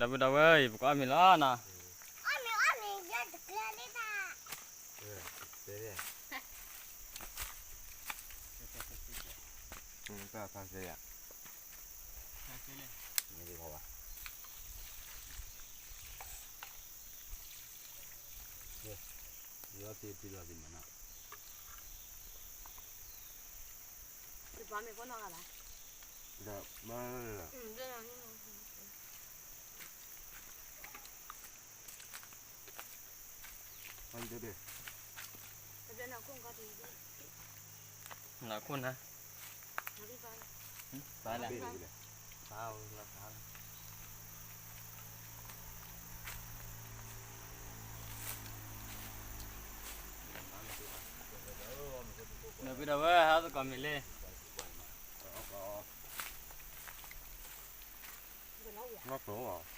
ဒီပုၢ်ဒီဝဲၢ်အံၤ ပကအီၣ်မ့ၤလီၤနီၤ. နၢ်ခိၣ်နၤ, ပၢ်လဲၣ်, ပၢ်လီၤ, ဒီပုၢ်ဒီဝဲၢ် ဟဲသကိးမ့ၤလံ, နီၢ်ကျိၤ